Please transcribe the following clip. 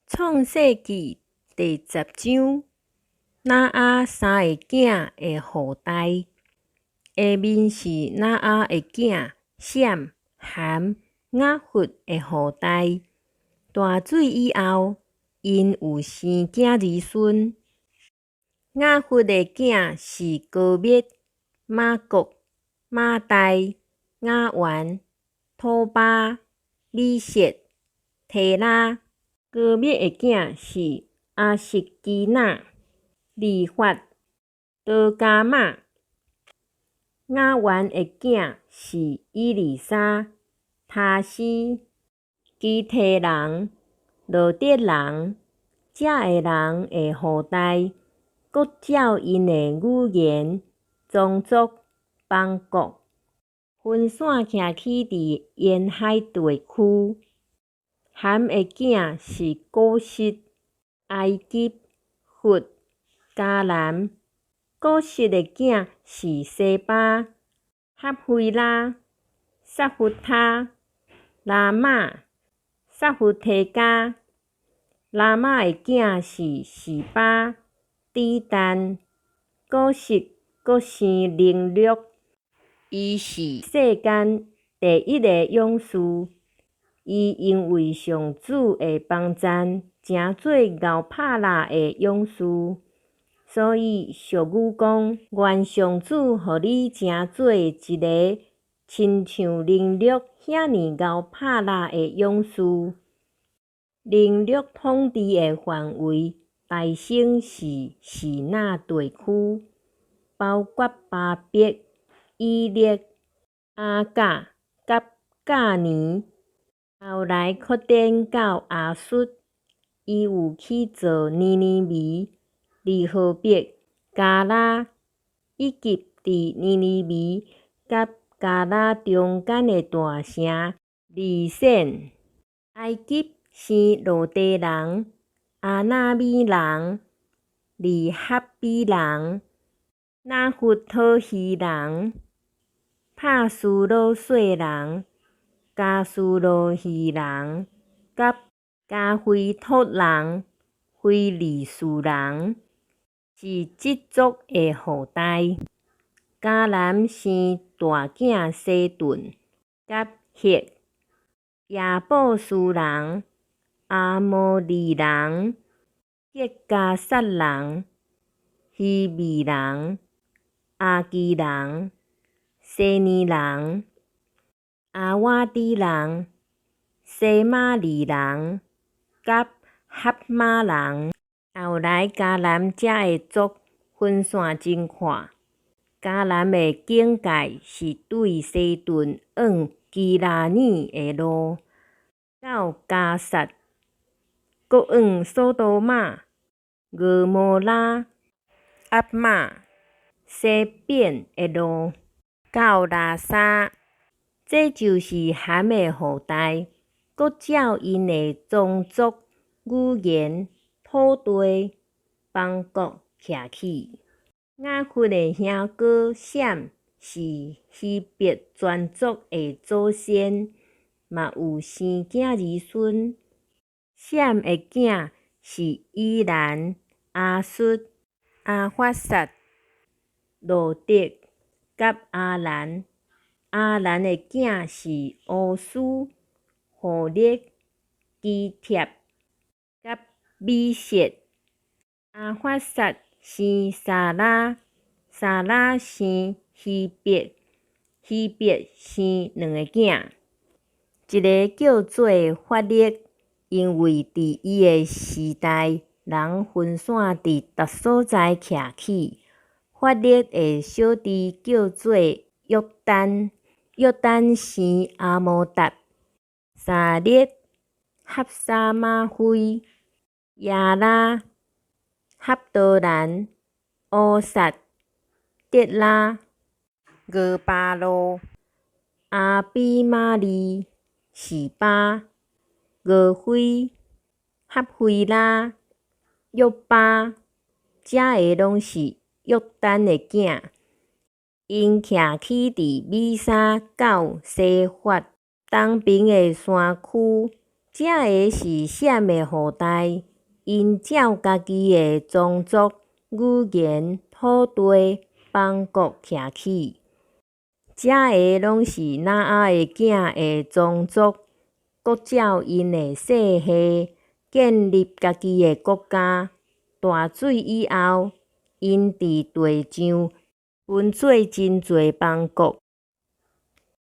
創世記第十章，挪亞三个囝的後代。下面是挪亞的囝閃、含、雅弗的後代。大水以後，𪜶有生囝兒孫。雅弗的囝是歌篾、瑪各、瑪代、雅萬、土巴、米設、提拉。歌篾的囝是亞實基納、利法、多迦瑪。雅萬的囝是以利沙、他施、基提人、羅得人。遮个人的後代，各照𪜶的語言、宗族、邦國，分散徛起佇沿海地區。含的囝是古實、埃及、弗、迦南。古實的囝是西巴、合菲拉、薩弗他、拉瑪、薩弗提迦。拉瑪的囝是示巴、底但。古實閣生寧錄，伊是世間第一个勇士。伊因為上主的幫贊，成做𠢕拍獵的勇士。所以俗語講：願上主予你成做一个親像寧錄遐爾𠢕拍獵的勇士。寧錄統治的範圍大省是示拿地區，包括巴別、以勒、亞甲佮迦尼。後來擴展到亞述，伊有去造尼尼微、利河伯、迦拉，以及佇尼尼微佮迦拉中間的大城利善。埃及生羅得人、阿那米人、利哈比人、拿弗托希人、帕斯魯細人、迦斯路希人、佮迦非陀人、非利士人，是這族的後代。迦南生大囝西頓佮赫、耶布斯人、阿摩利人、吉迦撒人、希未人、亞基人、西尼人、阿瓦底人、洗瑪利人佮哈瑪人。後來迦南遮个族分散真闊。迦南的境界是對西頓往基拉耳的路，到迦薩，閣往索多瑪、蛾摩拉、押瑪、西扁的路，到拉沙。這就是含的後代，各照𪜶的宗族、語言、土地、邦國徛起。雅弗的兄哥閃是希伯全族的祖先，嘛有生囝兒孫。閃的囝是以蘭、亞述、亞法薩、羅得佮亞蘭。亞蘭的囝是烏斯、戶勒、基帖佮米設。亞法薩生撒拉，撒拉生希伯，希伯生兩个囝，一个叫做法勒，因為佇伊的時代，人分散佇逐所在徛起。法勒的小弟叫做約旦，約旦生亞摩達、撒列、哈沙瑪非、耶拉、哈多蘭、烏撒、德拉、俄巴路、亞比瑪利、示巴、俄非、哈菲拉、約巴，遮个攏是約旦的囝。𪜶徛起佇米沙到西法東邊的山區，這个是閃的後代，𪜶照家己的宗族、語言、土地、邦國徛起。這个攏是挪亞的囝的宗族，各照𪜶的世系，建立家己的國家。大水以後，𪜶佇地上分做真濟邦國。